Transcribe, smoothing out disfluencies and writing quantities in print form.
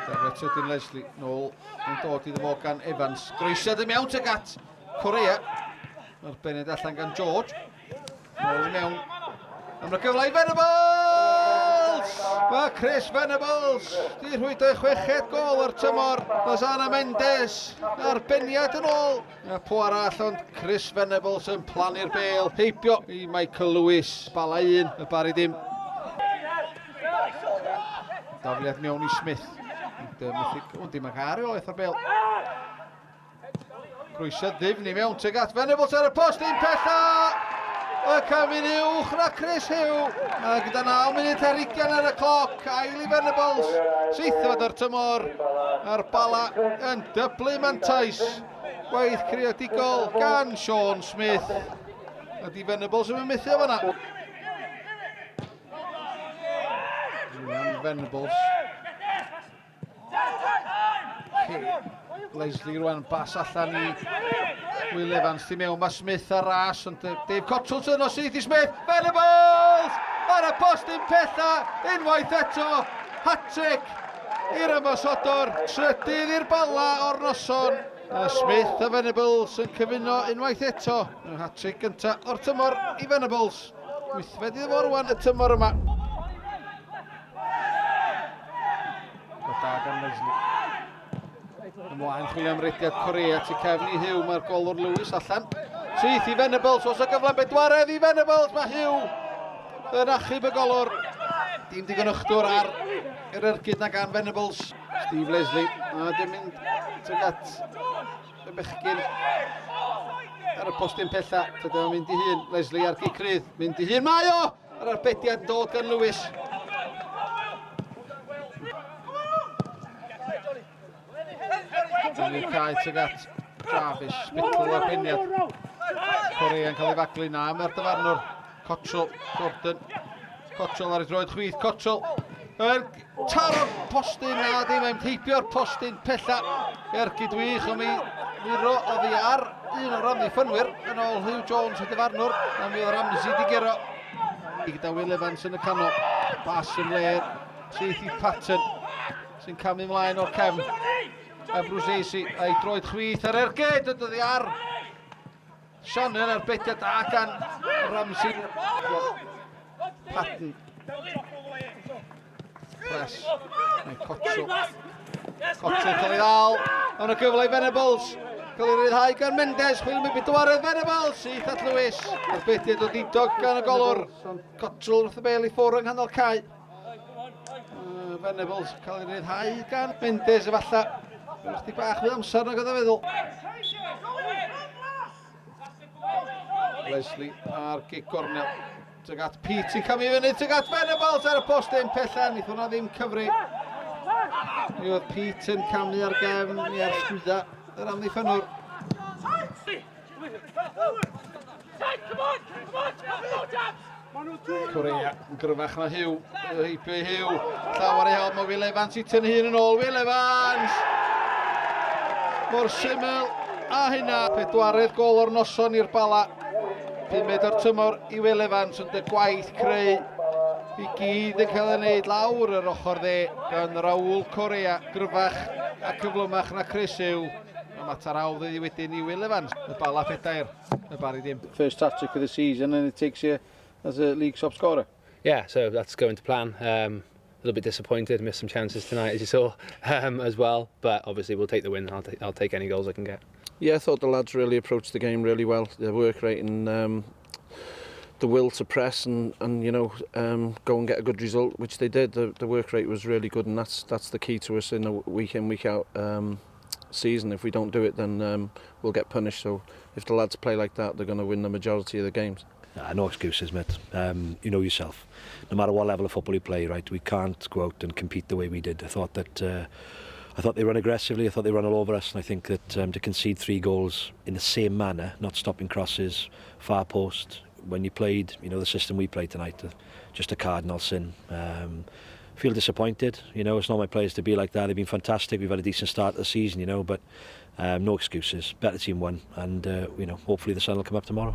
Dafydd tydyn Leslie nôl yn dod iddo fo gan Evans. Groesiad i mewn tuag at Correa. Mae'r bened allan gan George. Nôl i mewn. Am y gyfle i Venables! Mae Chris Venables di rhwydo ei chweched gol o'r tymor. Lozano Mendes a'r beniad yn ôl. A po arall ond Chris Venables yn plannu'r bel. Heibio i Michael Lewis. Bala un, y bari dim. Dafliad mewn i Smith. Ond methu, ond dim ag ar reolaeth o'r bel. Croesiad ddifn i mewn tuag at Venables ar y post, un pella! Y camu'n uwch na Chris Hugh. A gyda 9 munud ar ugain ar y cloc, ail i Venables. Seithfed o'r tymor, a'r Bala yn dyblu mantais. Gwaith creadigol gan Sean Smith. A di Venables yn methu o fanna. Venables. Leslie rwan, bas allan i Will Evans tu mewn. Mae Smith ar ras, ond Dave Cottrell sydd yno syth i Smith. Venables! Ar y postyn pella, unwaith eto. Hat-trick i'r ymosodwr. Trydydd i'r Bala o'r noson. A Smith a Venables yn cyfuno unwaith eto. Yr hat-trick gyntaf o'r tymor i Venables. Wythfed iddo fo rwan y tymor yma. Da gan Leslie. Ymlaen chwilio am rediad Corea tu cefn i Hugh, mae'r golwr Lewis allan. Syth i Venables, os o gyfle bedwaredd i Venables, mae Hugh yn achub y golwr. Dim digon ychdwr ar yr ergyd na gan Venables. Steve Leslie, a dim mynd tuag at y bechgyn ar y postyn pella. Tydy o'n mynd i hun, Leslie ar gic rydd, mynd i hun, mae o! Yr arbediad yn dod gan Lewis. Dwi'n cael tuag at Jarvis, Spittle ar beniad. Korea yn cael ei faglu na, mae'r dyfarnwr. Cottrell, Jordan. Cottrell ar ei droed chwith, Cottrell. Yn taro'r postyn na, ddim yn heibio'r postyn pella. Ergyd wych ond mi wiro oddi ar un o'r amddiffynwyr yn ôl Huw Jones y dyfarnwr. A mi oedd Ramsey di guro. Gyda Will Evans yn y canol. Bas yn ler. Syth i Patton sy'n camu ymlaen o'r cefn. A Bruzzese a'i droed chwith ar ergyd yn dod ar Shannon ar bediad da gan Ramsey. Patton. Press. Mae Cottrell. Cottrell cael ei ddal. Ond y gyfle i Venables. Cael ei ryddhau gan Mendes. Chwilio am y bedwaredd Venables. Syth at Lewis. A'r bediad o didog gan y golwr. Cottrell wrth y bel i ffwrdd yng nghanol cae. Venables cael ei ryddhau gan Mendes efallai. Mae'n chdi bach mwy amser nag oedd o'n feddwl. Leslie a'r gic gornel. Tuag at Pete sy'n camu fyny, tuag at Venables ar y postyn pella, wnaeth hwnna ddim cyfri. Mi oedd Pete yn camu ar gefn, mi ar sgwydda yr amddiffynnwr. Correa yn gryfach na Hugh. Heibio i Hugh. Llawer i help mae Will Evans i tynnu hun yn ôl. Will Evans! Mor syml a hynna. Pedwaredd gol o'r noson i'r Bala. Pumed o'r tymor i Will Evans ond y gwaith creu i gyd yn cael ei wneud lawr yr ochr dde gan Raul Correa. Gryfach a cyflymach na Chris Hugh. Mae mater hawdd iddi wedyn i Will Evans. Y Bala phedair, y Barri dim. First hat-trick of the season and it takes you as a league top scorer. Yeah, so that's going to plan. A little bit disappointed, missed some chances tonight, as you saw, as well. But obviously we'll take the win. I'll, I'll take any goals I can get. Yeah, I thought the lads really approached the game really well. Their work rate and the will to press and, and you know, go and get a good result, which they did. The, the work rate was really good, and that's that's the key to us in a week in, week out season. If we don't do it, then we'll get punished. So if the lads play like that, they're going to win the majority of the games. Nah, no excuses, mate. You know yourself. No matter what level of football you play, right, we can't go out and compete the way we did. I thought that I thought they run aggressively. I thought they run all over us, and I think that to concede three goals in the same manner, not stopping crosses, far post, when you played, you know, the system we played tonight, just a cardinal sin. Feel disappointed. You know, it's not my players to be like that. They've been fantastic. We've had a decent start to the season, you know, but no excuses. Better team won, and you know, hopefully the sun will come up tomorrow.